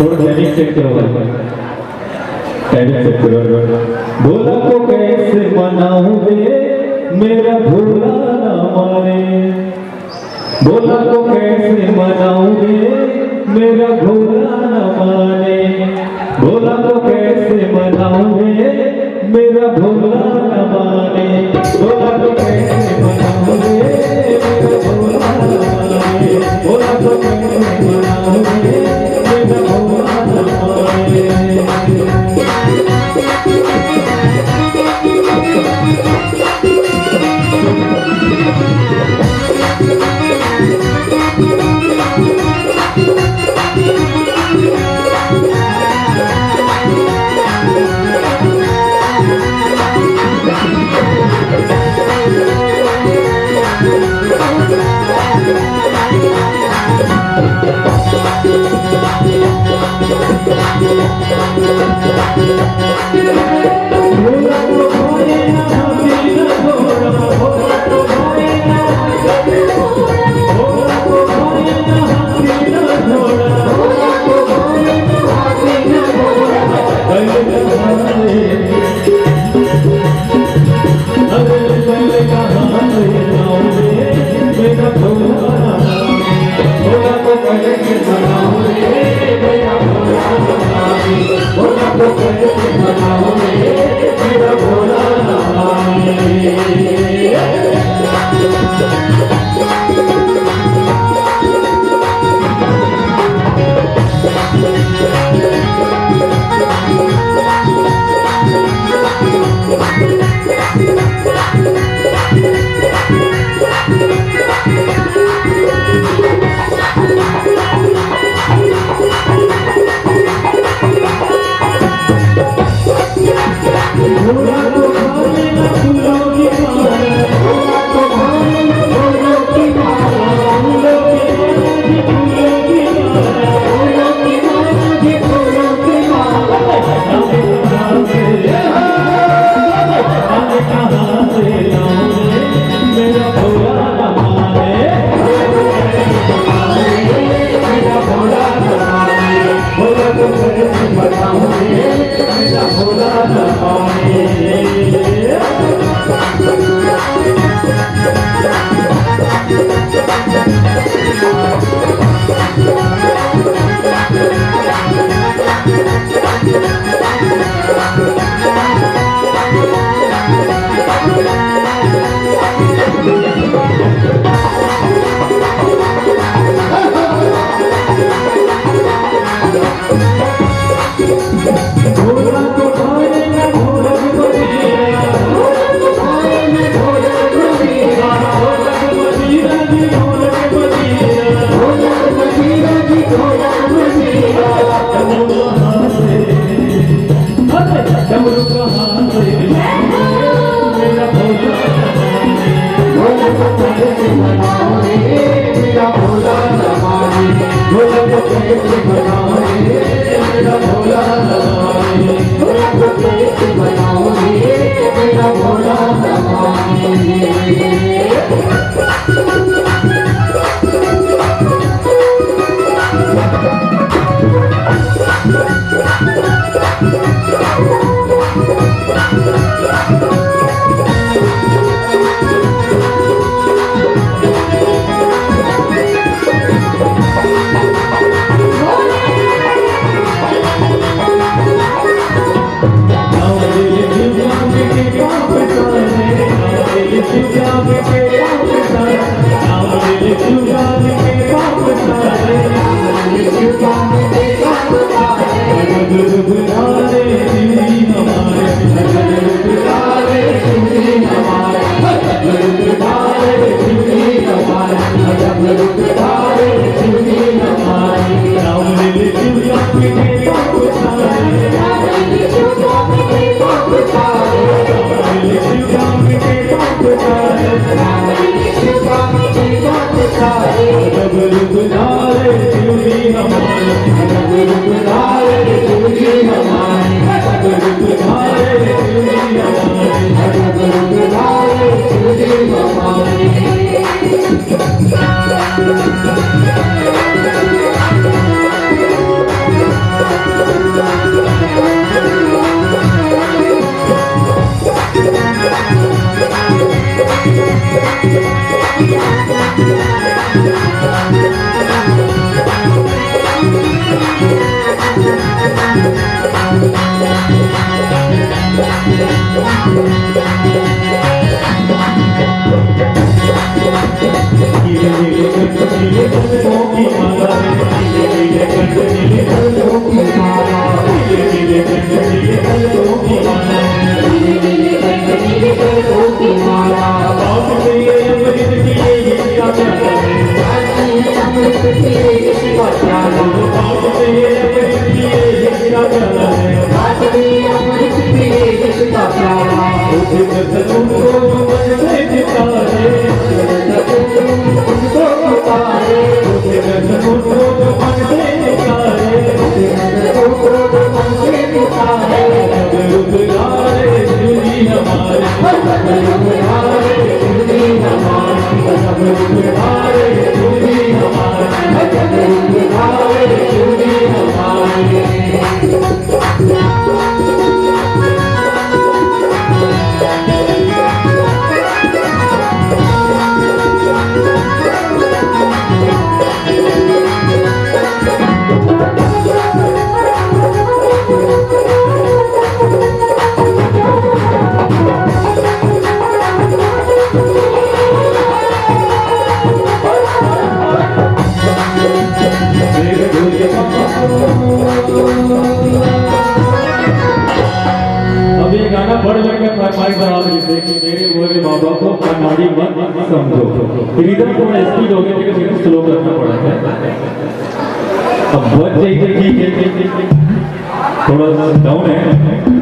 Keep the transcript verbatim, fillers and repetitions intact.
थोड़ा timing check करो भाई, timing check करो। बोला तो कैसे मनाऊं रे, मेरा भोला ना माने। बोला तो कैसे मनाऊं रे, मेरा भोला ना माने। बोला तो कैसे मनाऊं रे, मेरा भोला ना माने। बोला तो कैसे मनाऊं रे, मेरा भोला ना माने। बोला तो कैसे मनाऊं रे, मेरा भोला ना माने। अब ये गाना बड़ लड़का फरमाइश बना रही थी कि मेरे भोले बाबा को अनाड़ी मत समझो। रिदम थोड़ा स्पीड हो गया, लेकिन मेरे को स्लो करना पड़ा है। अब बज जाए तो ठीक है, थोड़ा डाउन है।